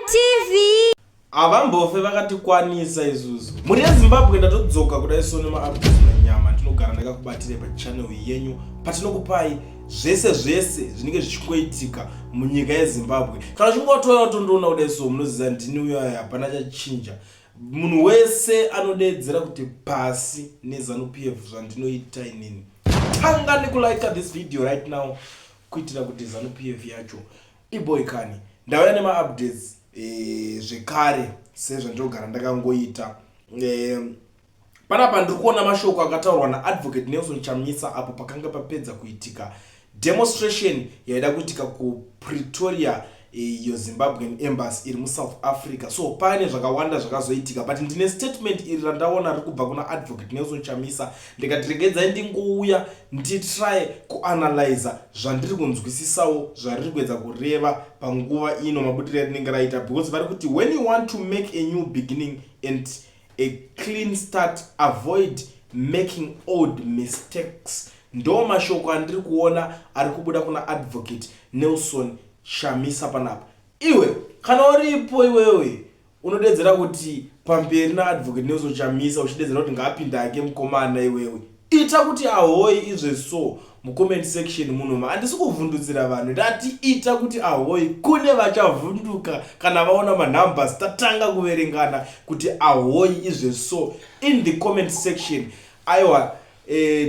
TV. Havambofe vakatikwanisa isusu. Mhuri yeZimbabwe, ndatodzoka kudai so nemaupdates manyama ndinogara ndakakubatirei pachannel yenyu, patinokupai zvese zvese zvinenge zvichingoitika munyika yeZimbabwe. Kana uchinge watouya watondiona kudai so, munoziva ndini uyo, hapana chachinja. Munhu wese anodeedzera kuti pasi neZANU PF. Zvandinoita inini, tanga nekulike this video right now kuitira kuti ZANU PF yacho iboikani. Ndauya nemaupdates zvekare sezvandinogara ndakangoita. Panapa ndiri kuona mashoko akataurwa naAdvocate Nelson Chamisa apo pakanga papedza kuitika demonstration yaida kuitika kuPretoria, iyo Zimbabwean Embassy iri muSouth Africa. So pane zvakawanda zvakazoitika, but ndine statement iri randaona riri kubva kuna Advocate Nelson Chamisa, ndikati regedzai ndingouya nditry kuanalyza zvandiri kunzwisisawo zvariri kuedza kureva panguva ino, mabudiro yarinenge raita, because vari kuti, "When you want to make a new beginning and a clean start, avoid making old mistakes." Ndo mashoko andiri kuona ari kubuda kuna Advocate Nelson Chamisa panapa. Iwe kana uripo iwewe unodedzera kuti pamberi naAdvocate Nelson Chamisa, uchidedzera kuti ngaapinde ake mukomana, iwewe ita kuti ahoi izve so mucomment section munoma. Handisi kuvhundutsira vanhu, ndati ita kuti ahoi. Kune vachavhunduka kana vaona manumbers tatanga kuverengana kuti ahoi izve so in the comment section. Aiwa,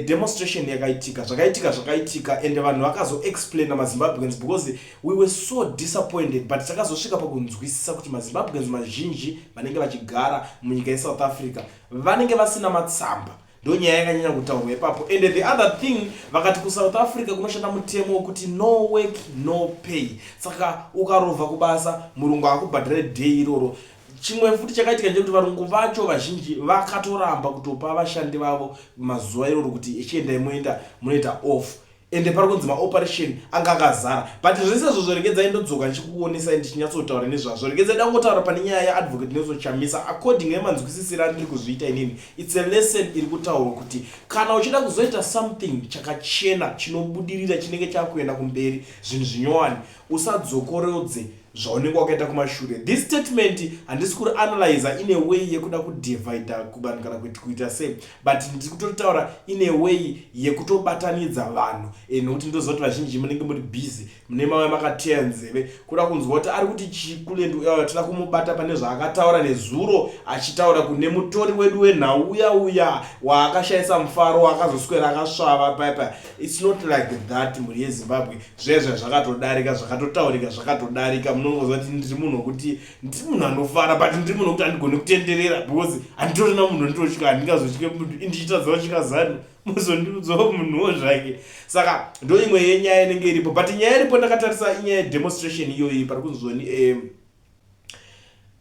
demonstration yakaitika, zvakaitika zvakaitika, ende vanhu vakazoexplaina, maZimbabweans, because we were so disappointed, but takazosvika pakunzwisisa kuti maZimbabweans mazhinji vanenge vachigara munyika yeSouth Africa vanenge vasina matsamba. Ndo nyaya yakanyanya kutaurwa ipapo. And the other thing, vakati kuSouth Africa kunoshanda mutemo wekuti no work, no pay. Saka ukarovha kubasa, murungu akubhadhare day iroro. Chimwe futi chakaitika ndechekuti varungu vacho vazhinji vakatoramba kutopa vashandi vavo mazuva iroro kuti ichiendai moenda munoita off. Ende pari kunzi maoperation anga akazara. But zvese izvozvo regedzai ndodzoka ndichikuonesai ndichinyatsotaura nezvazvo. Regedzai dangotaura pane nyaya yaAdvocate Nelson Chamisa. According nemanzwisisiro andiri kuzviita inini, it's a lesson iri kutaurwa kuti kana uchida kuzoita something chakachena, chinobudirira, chinenge chakuenda kumberi, zvinhu zvinyowani, usadzokorodze zvaunenge wakaita kumashure. This statement handisi kuri analyza in a way yekuda kudivida kuvanhu kana kuti kuita sei, but ndiri kutotaura in a way yekutobatanidza vanhu, nokuti ndoziva kuti vazhinji munenge muri busy, mune mauya makateya nzeve kuda kunzwa kuti ari kuti chii Kulend uya. Toda kumubata pane zvaakataura nezuro achitaura kune mutori wedu wenhau uya uya waakashayisa mufaro, waakazoswera akasvava paipa. It's not like that, mhuri yeZimbabwe. Zvezva zvakatodarika, zvakatotaurika zvakatodarika. Munongoziva kuti ndiri munhu wekuti ndiri munhu anofara, but ndiri munhu wekuti handigoni kutenderera because handitorina munhu wandinotya. Handingazotye munhu indichitadza kutya ZANU, muzondiudzawo munhuwo zvake. Saka ndo imwe yenyaya inenge iripo, but nyaya iripo ndakatarisa inyaya yedemonstration iyoyi. Pari kunzoni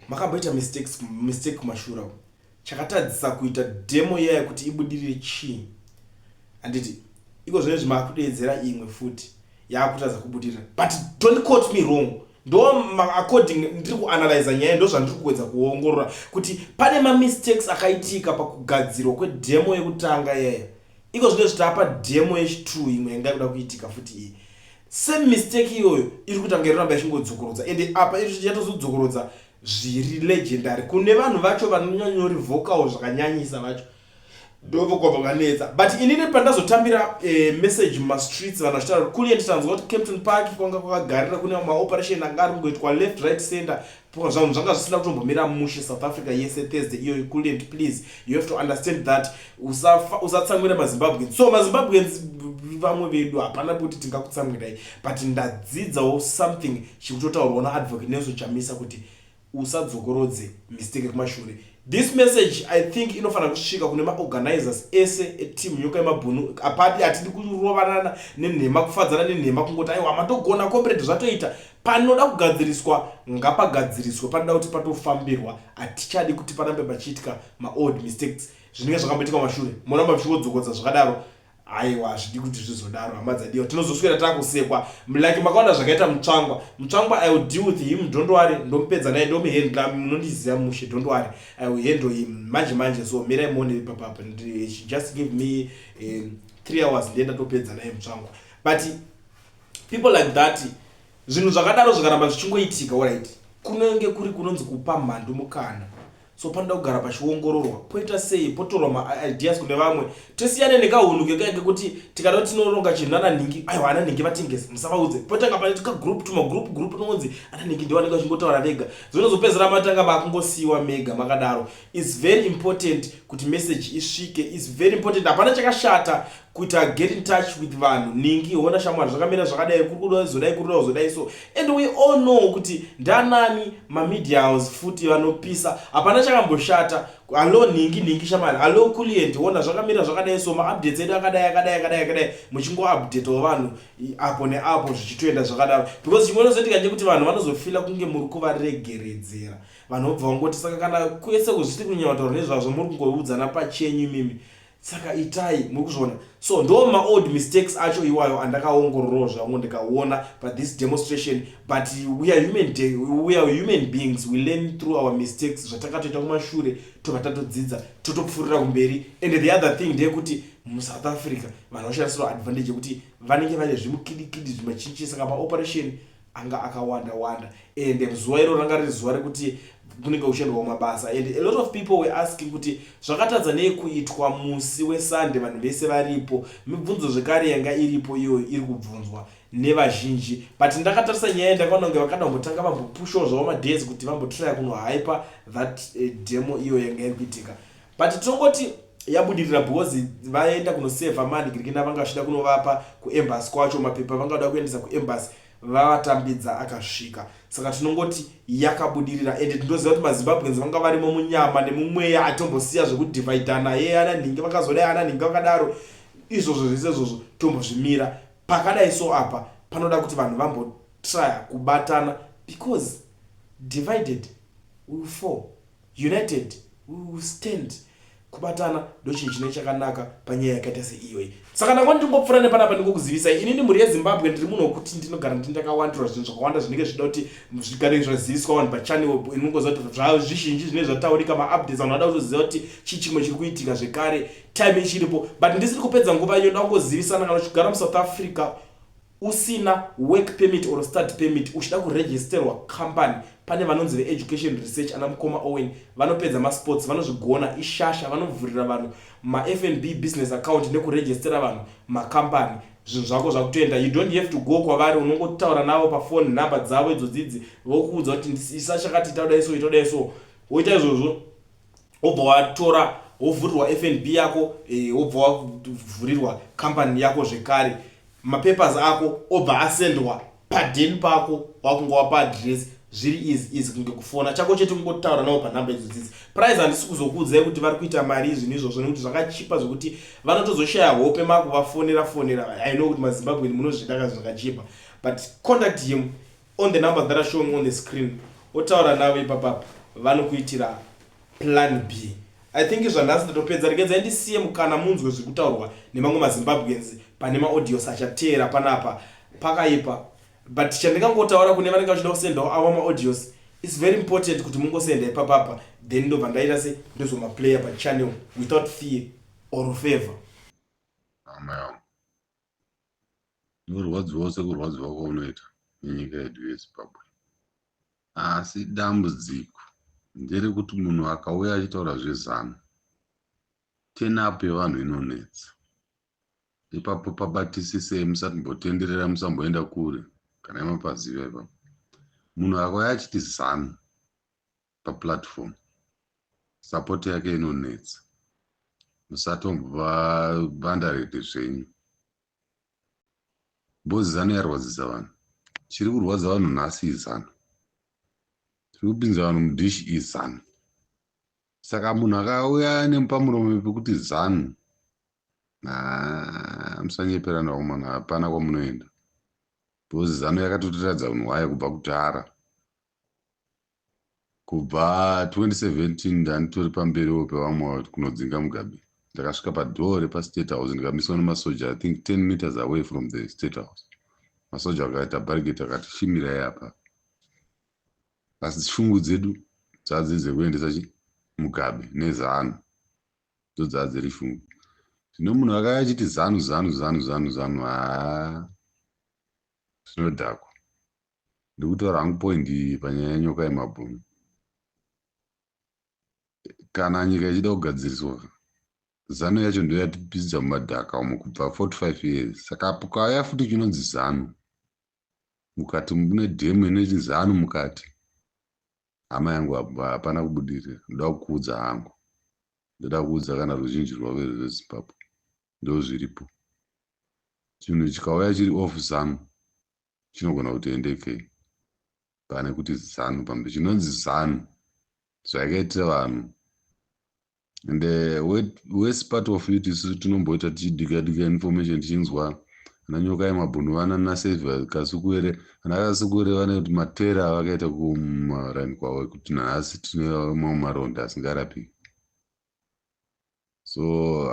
makamboita mistake kumashure, chakatadzisa kuita demo iya yekuti ibudirire chii? Handiti iko zvinezvi makudeedzera imwe futi yaakutadza kubudirira? But don't quote me wrong, ndo according ndiri kuanalyza nyaya, ndo zvandiri kuedza kuongorora kuti pane mamistakes akaitika pakugadzirwa kwedemo yekutanga iyaya. Iko zvinezvi tapa demo yechi2 imwe yanga kuda kuitika futi iyi. Same mistake iyoyo iri kutanga iroramba ichingodzokorodza, ende apa yatozodzokorodza zviri legendary kune vanhu vacho vanonyanyori vocal zvakanyanyisa vacho, ndovokwabva vanetsa. But inini pandazotambira message mumastreets, vanhu vachitaura kuli, nditanzwa kuti Kempton Park kwanga kwakagarira kune maoperation anga ari kungoitwa left, right, center. Zvanhu zvanga zvisina kutombomira mushe South Africa yese Thursday iyoyo. Kulent, please, you have to understand that usatsamwira maZimbabweans. So maZimbabweans vamwe vedu hapana kuti tingakutsamwirai, but ndadzidzawo something chikutotaurwa naAdvocate Nelson Chamisa kuti usadzokorodze mistake kumashure. This message, I think, inofanira kusvika kune maorganizers ese eteam Nyoka Yemabhunu. Apati hatidi kurovanana nenhema, kufadzana nenhema, kungoti aiwa matogona comrade, zvatoita. Panoda kugadziriswa ngapagadziriswe, panoda kuti patofambirwa. Hatichadi kuti parambe pachiitika maold mistakes, zvinenge zvakamboitika kumashure, moramba muchingodzokodza zvakadaro. Aiwa, hazvidi kuti zvizodaro, hama dzadiwa. Tinozoswera takusekwa like makaona zvakaita Mutsvangwa. Mutsvangwa, I will deal with him, don't worry. Ndomupedza naye, ndomuhandla, munondiziva mushe. Don't worry, I will handle him manje manje. So mirai muone ipapapa, just give me 3 hours, ndienda topedza naye Mutsvangwa. But people like that, zvinhu zvakadaro zvikaramba zvichingoitika, alright. Kunenge kuri kunonzi kupa mhandu mukana. So panoda kugara pachiongororwa, poita sei, potorwa maideas kune vamwe. Tosiyane nekahunhu kekaya kekuti tikada kuti tinoronga chinhu nana nhingi, aiwa, ana nhingi vatengesi, musavaudze. Potanga pane tukagroup, tumagroup group tunonzi ana nhingi ndivo vanenge vachingotaura vega. Zvinozopedzisira matanga makungosiyiwa mega makadaro. It's very important kuti message isvike. It's very important. Hapana chakashata kuita get in touch with vanhu. Nhingi, hona shamwari, zvakamira zvakadai, kuri kuda zodai, kuri kuda kuzodai. So, and we all know kuti ndanani mamedia house futi vanopisa. Hapana chakamboshata. Hallo nhingi, nhingi shamwari, hallo client, ona zvakamira zvakadai. So maupdates edu akadai, akadai, akadai, akadai. Muchingoupdatewo vanhu apo neapo, zvichitoenda zvakadaro, because chimwe inozoitika ndechekuti vanhu vanozofeela kunge muri kuvaregeredzera. Vanhu vobva vangoti, saka kana kwese kuzviti kunyanya nezvazvo, muri kungoudzana pachenyu imimi, saka itai muri kuzviona. So ndo maold mistakes acho iwayo andakaongororawo zvangu, ndikaona pathis demonstration. But we are human beings, we learn through our mistakes. Zvatakatoita kumashure, tobva tatodzidza, totopfuurira kumberi. And the other thing ndeyekuti muSouth Africa vanhu vashandisirwa advantage yekuti vanenge vane zvimukidikidi, zvimachinchi, saka maoperation anga akawanda wanda. And zuva iro ranga riri zuva rekuti kunenge kuchiendwa kumabasa, and a lot of people were asking kuti zvakatadza nei kuitwa musi weSunday, vanhu vese varipo. Mibvunzo zvekare yanga iripo iyoyo, iri kubvunzwa nevazhinji. But ndakatarisa nyaya, ndakaona kunge vakada kumbotanga vambopushawo zvavo madays kuti vambotraya kunohypa that demo iyo yanga iri kuitika. But tinongoti yabudirira because vaenda kunosevha mani girikina vanga vachida kunovapa kuembassy kwacho, mapepa vangada kuendesa kuembassy, vavatambidza akasvika. Saka tinongoti yakabudirira. Ende tinoziva kuti maZimbabweans vanga varimo munyama nemumweya, atombosiya zvekudhivhaidhana ye ana nhingi vakazodai, ana nhingi vakadaro. Izvozvo zvese izvozvo tombozvimira pakadai. So apa panoda kuti vanhu vambotraya kubatana, because divided we will fall, united we will stand. Kubatana ndochinhu chine chakanaka panyaya yakaita seiyoyi. Saka ndangwa ndingopfuura nepanapa ndingokuzivisai. Inini, mhuri yeZimbabwe, ndiri munhu wekuti ndinogara ndini ndakawandirwa zvinhu zvakawanda zvinenge zvichida kuti zvigare zvaziviswa vanhu pachannel. Inongoziva kuti zvizhinji zvinenge zvataurika, maupdates, vanhu vada kutoziva kuti chii chimwe chiri kuitika zvekare time ichiripo. But ndisiri kupedza nguva iyo, ndangozivisana, kana uchigara muSouth Africa usina work permit or study permit, uchida kuregisterwa company, pane vanonzi veEducation Research, ana mukoma Owen. Vanopedza masports, vanozvigona, ishasha. Vanovhurira vanhu maFNB business account nekuregistera vanhu makambani. Zvinhu zvako zvakutoenda. You don't have to go kwavari, unongotaura navo pafoni, nhamba dzavo idzodzidzi, vokuudza kuti isa chakati, ita kudai so, ita kudai so, woita izvozvo, wobva watora, wovhurirwa FNB yako, wobva wavhurirwa kambani yako zvekare. Mapapers ako obva asendwa padeni pako, wakungowapa address, zviri easy easy kunge kufona chako chete, kungotaura navo panhamba idzodzidzi. Price handisi kuzokuudzai kuti vari kuita mari izvinhu izvozvo, nekuti zvakachipa zvekuti vanotozoshaya hope makuvafonera fonera. I know kuti maZimbabwean munozvida ka zvakachipa. But contact him on the numbers that are showing on the screen, otaura navo ipapapa, vanokuitira plan B. I think zvanhasi ndatopedza. Regedzai ndisiye mukana munzwe zviri kutaurwa nemamwe maZimbabweans pane maaudios achateera panapa. Pakaipa. But chandingangotaura kune vanenge vachida kusendawo avo maaudios, it's very important kuti mungosenda ipapapa, then ndobva ndaita se ndozomaplayer pachannel without fear or favor. Hama yangu, ndinorwadziwawo sekurwadziwa kwaunoita nenyika yedu yeZimbabwe, asi dambudziko nderekuti munhu akauya achitaura zveZANU, turn up yevanhu inonetsa ipapo. Pabatisisei, musatimbotenderera, musamboenda kure kana imapaziva ipapo. Munhu akauya achiti ZANU paplatform, support yake inonetsa. Musatombovandarete zvenyu because ZANU yarwadzisa vanhu. Chiri kurwadza vanhu nhasi iZANU, tiri kupinza vanhu mudhishi iZANU. Saka munhu akauya nepamuromo pekuti ZANU, musanyeperana vakomana, hapana kwamunoenda, because ZANU yakatotiradza unhu hwayo kubva kudhara. Kubva 2017 ndanditori pamberiwo pevamwe kunodzinga Mugabe. Ndakasvika padoor repaState House, ndikamiswa nemasoja, I think 10 meters away from the State House. Masoja akaita barricade, akati, "Shimirai apa." Asi shungu dzedu dzadziri dzekuendesa chi Mugabe neZANU, ndo dzadziri shungu. Zvino munhu akauya achiti ZANU, ZANU, ZANU, ZANU, ZANU, haa, zvinodhakwa. Ndikutaura hangu point iyi panyaya yenyoka yemabhunu. Kana nyika ichida kugadziriswa, ZANU yacho ndo yatipinza mumadhaka umo kubva 45 years. Saka pukauya futi chinonzi ZANU mukati, mune dhemu inoti ZANU mukati, hama yangu, hapana kubudirira. Ndoda kukuudza hangu, ndoda kuudza kana ruzhinji rwavo rweZimbabwe, ndo zviripo. Chinhu chikauya chiri off ZANU chinogona kuti endekei pane kuti ZANU pambe chinonzi ZANU zvakaitira vanhu. And the worst part of it, isusu tinomboita tichidika dika information, tichinzwa ana Nyoka yemabhunu, vana naSaviour Kasukuwere. Ana Kasukuwere vane kuti matera avakaita kumaraini kwavo ekuti nhasi tine mamwe maronda asingarapiki. So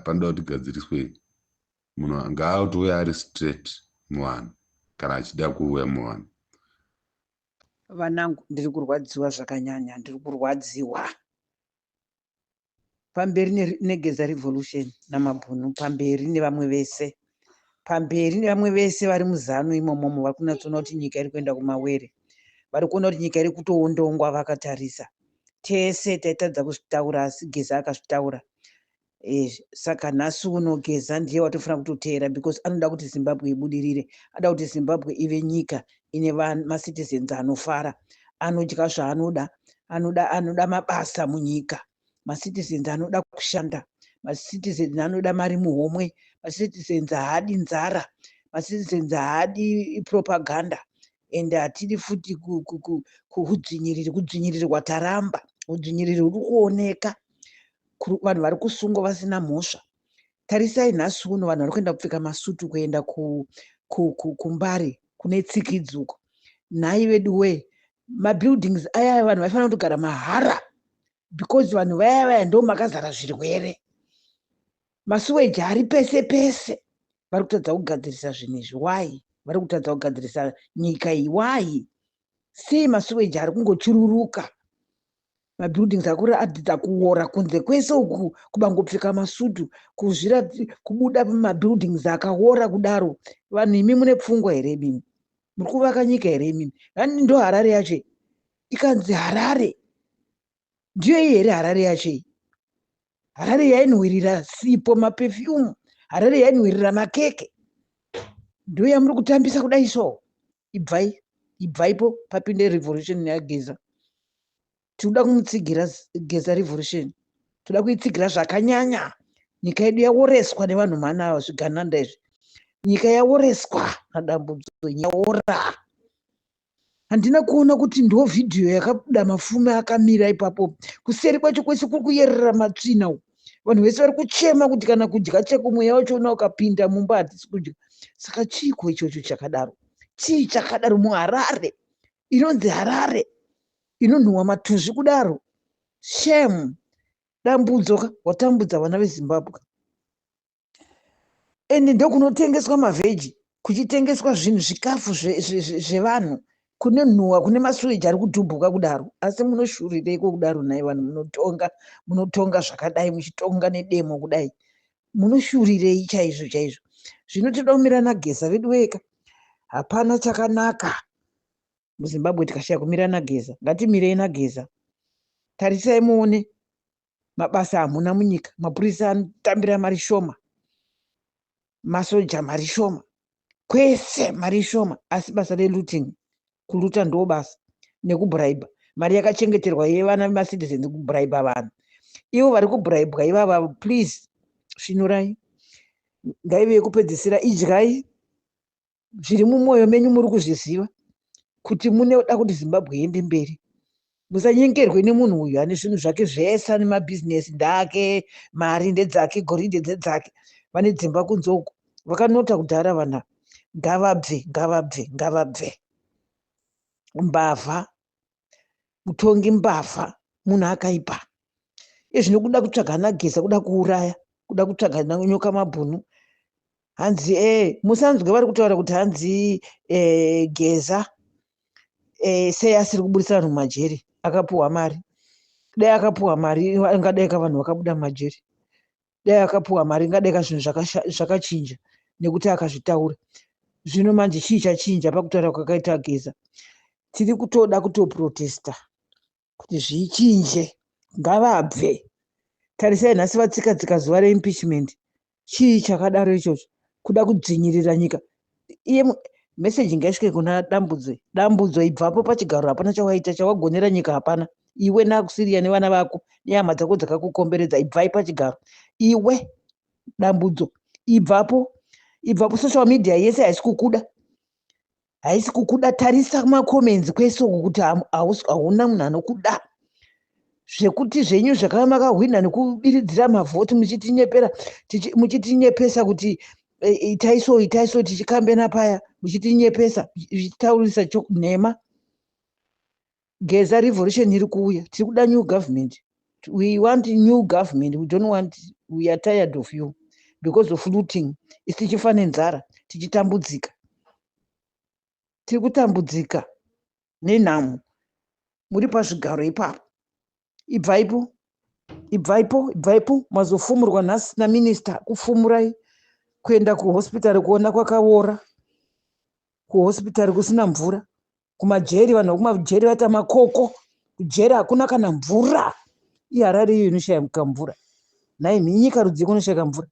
panoda kuti gadziriswe. Munhu ngaatouya ari straight muvanhu kana achida kuuya muvanhu. Vanangu, ndiri kurwadziwa zvakanyanya, ndiri kurwadziwa. Pamberi neGeza Revolution naMabhunu, pamberi nevamwe vese, pamberi nevamwe vese vari muZANU imomomo vari kunyatsoona kuti nyika iri kuenda kumawere, vari kuona kuti nyika iri kutoondongwa vakatarisa. Tese taitadza kuzvitaura, asi Geza akazvitaura. Saka nhasi uno Geza ndiye watofanira kutoteera because anoda kuti Zimbabwe ibudirire, anoda kuti Zimbabwe ive nyika ine macitizens anofara, anodya zvaanoda, anoda mabasa munyika, macitizens anoda kushanda, macitizens anoda mari muhomwe, macitizens haadi nzara, macitizens haadi propaganda. Ende hatidi futi kuudzvinyiriri, kudzvinyirirwa taramba. Udzvinyiriri huri kuoneka, vanhu vari kusungwa vasina mhosva. Tarisai nhasi uno vanhu vari kuenda kupfeka masutu kuenda kuMbare kune tsikidzi uko. Nhai vedu wee, mabuildings aya vanhu vaifanira kutogara mahara because vanhu vaya vaya ndo makazara zvirwere. Masuweji ari pese pese. Vari kutadza kugadzirisa zvinhu izvi. Why vari kutadza kugadzirisa nyika iyi? Why? Sei masuweji ari kungochururuka, mabuildings akuratidza kuora kunze kwese uku, kubangopfeka masutu kuzvira kubuda mumabuildings akaora kudaro? Vanhu imi mune pfungwa here imimi? Muri kuvaka nyika here imimi? Ani ndo Harare yacho ikanzi Harare ndiyo iyi here? Harare yacho iyi, Harare yainhuhwirira sipo, maperfume, Harare yainhuhwirira makeke, ndo yamuri kutambisa kudai? So ibvai, ibvaipo papinde revolution yaGeza. Tinoda kumutsigira Geza Revolution, toda kuitsigira zvakanyanya. Nyika yedu yaoreswa nevanhu mana ava, zvigananda izvi. Nyika yaoreswa naDambudzo, yaora. Handina kuona kuti ndo vhidhiyo yakabuda Mafume akamira ipapo, kuseri kwacho kwese kuri kuyerera matsvina uku. Vanhu vese vari kuchema kuti kana kudya cheko mweya wachona ukapinda mumba hatisi kudya. Saka chiiko ichocho chakadaro? Chii chakadaro muHarare inonzi Harare inonhuhwa matuzvi kudaro? Shame. Dambudzo ka, watambudza vana veZimbabwe. Ende ndokunotengeswa mavheji, kuchitengeswa zvinhu, zvikafu zvevanhu, kune nhuhwa, kune masuweji ari kudhubhuka kudaro. Asi munoshurireiko kudaro nhai vanhu? Munotonga, munotonga zvakadai, muchitonga nedemo kudai, munoshurirei chaizvo chaizvo? Zvino toda kumira naGeza vedu weka. Hapana chakanaka muZimbabwe tikashaya kumira naGeza. Ngatimirei naGeza. Tarisai muone, mabasa hamuna munyika, mapurisa anotambira mari shoma, masoja mari shoma, kwese mari shoma, asi basa relooting, kuloota ndo basa nekubraiba. Mari yakachengeterwa yevana vemacitizens, kubraiba vanhu. Ivo vari kubraibwa ivava, please svinurai, ngaive yekupedzisira. Idyai zviri mumwoyo menyu, muri kuzviziva kuti munoda kuti Zimbabwe iende mberi. Musanyengerwe nemunhu uyu ane zvinhu zvake zvese, ane mabhizinesi ndake, mari ndedzake, goridhe ndedzake, vane dzimba kunze uku, vakanota kudhara. Vana ngavabve, ngavabve, ngavabve. Mbavha, mutongi mbavha, munhu akaipa. Izvino kuda kutsvaga naGeza, kuda kuuraya, kuda kutsvaga Nyoka Mabhunu. Hanzi musanzwe vari kutaura kuti hanzi Geza sei asiri kuburisa vanhu mumajeri? Akapuhwa mari. Dai akapuhwa mari, ingadai ka vanhu vakabuda mumajeri. Dai akapuhwa mari, ingadai ka zvinhu zvakachinja, nekuti akazvitaura. Zvino manje chii chachinja pakutaura kwakaita Geza? Tiri kutoda kutoprotesta kuti zvichinje, ngavabve. Tarisai nhasi vatsika tsika zuva reimpeachment. Chii chakadaro ichocho? Kuda kudzvinyirira nyika. Iye meseji ngaisvike kuna Dambudzo. Dambudzo, ibvapo pachigaro, hapana chawaita, chawagonera nyika hapana. Iwe nakuSiriya nevana vako nehama dzako dzakakukomberedza, ibvai pachigaro. Iwe Dambudzo, ibvapo, ibvapo. Social media yese haisi kukuda, haisi kukuda. Tarisa macomments kwese uku kuti hauna munhu anokuda. Zvekuti zvenyu zvakava makahwina nekubiridzira mavhoti, muchitinyepera, muchitinyepesa kuti itai so, itai so, tichikambena paya, muchitinyepesa, muchitaurisa nhema. Geza, revolution iri kuuya. Tiri kuda new government. We want new government. We don't want, we are tired of you because of looting. Isi tichifa nenzara, tichitambudzika, tiri kutambudzika nenhamo muri pazvigaro ipapo. Ibvaipo, ibvaipo, ibvaipo. Mazofumurwa nhasi naminista, kufumurai kuenda kuhospitari kuona kwakaora, kuhospitari kusina mvura, kumajeri, vanhu vekumajeri vaita makoko, kujeri hakuna kana mvura. IHarare iyo inoshayika mvura. Nhai, nyika rudzii kunoshayika mvura?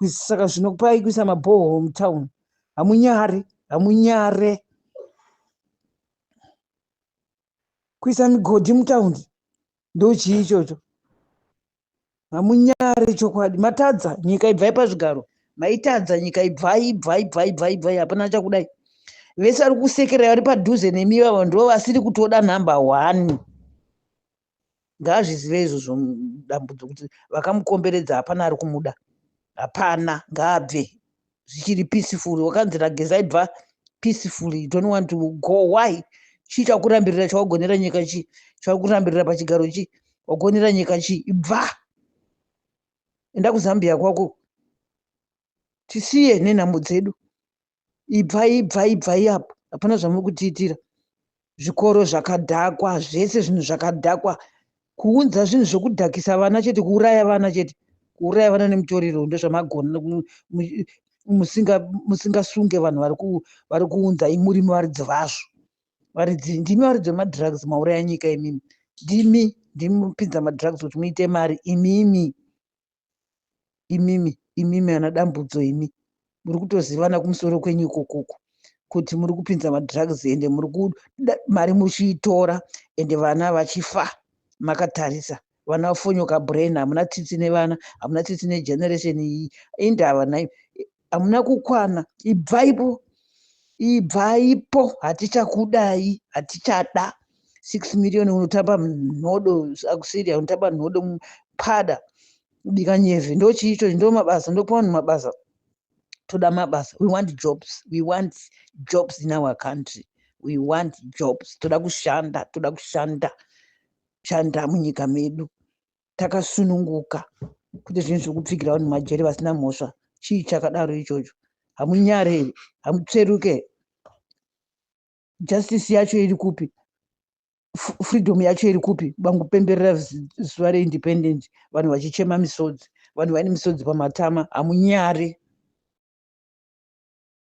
Saka zvinopai kuisa maborehole mutauni? Hamunyare, hamunyare kuisa migodhi mutaundi? Ndo chii ichocho? Hamunyare chokwadi. Matadza nyika, ibvai pazvigaro. Maitadza nyika, ibvai, ibvai, ibvai, ibvai, ibvai. Hapana chakudai. Vese vari kusekerera vari padhuze nemi ivavo ndo vasiri kutoda number one. Ngaazvizive izvozvo Dambudzo, kuti vakamukomberedza hapana ari kumuda, hapana. Ngaabve zvichiri peaceful. Wakanzi naGeza ibva peacefully. You don't want to go, why? Chii chakurambirira? Chawagonera nyika chii? Chakurambirira pachigaro chii? Wagonera nyika chii? Ibva, enda kuZambia kwako, tisiye nenhamo dzedu. Ibva, ibva, ibva apo. Hapana zvamuri kutiitira. Zvikoro zvakadhakwa, zvese zvinhu zvakadhakwa. Kuunza zvinhu zvokudhakisa vana chete, kuuraya vana chete, kuuraya vana nemutoriro, ndozvamagona. Musingasunge vanhu vari kuunza, imurimi varidzi vazvo. Varidzi ndimi, varidzi vemadrugs. Mauraya nyika imimi. Ndimi, ndimi mupinza madrugs kuti muite mari imimi, imimi, imimi ana Dambudzo. Imi muri kutozivana kumusoro kwenyu ikokoko kuti muri kupinza madrugs, ende muri kuda mari muchiitora, ende vana vachifa makatarisa, vana vafonyoka brain. Hamuna tsitsi nevana, hamuna tsitsi negeneration iyi. Indava nai? Hamuna kukwana. Ibvaipo, ibvaipo, hatichakudai, hatichada. 6 million unotamba nhodo akuSyria, unotamba nhodo pada kubika nyevhe. Ndo chiicho? Ndo mabasa? Ndokupa vanhu mabasa? Toda mabasa. We want jobs, we want jobs in our country. We want jobs. Toda kushanda, toda kushanda, shanda munyika medu takasununguka, kwete zvinhu zvekupfigira vanhu majeri vasina mhosva. Chii chakadaro ichocho? Hamunyare here? Hamutsveruke? Justice yacho iri kupi? Freedom yacho iri kupi? Vangopemberera zuva reindependence, vanhu vachichema misodzi, vanhu vaine misodzi pamatama. Hamunyare?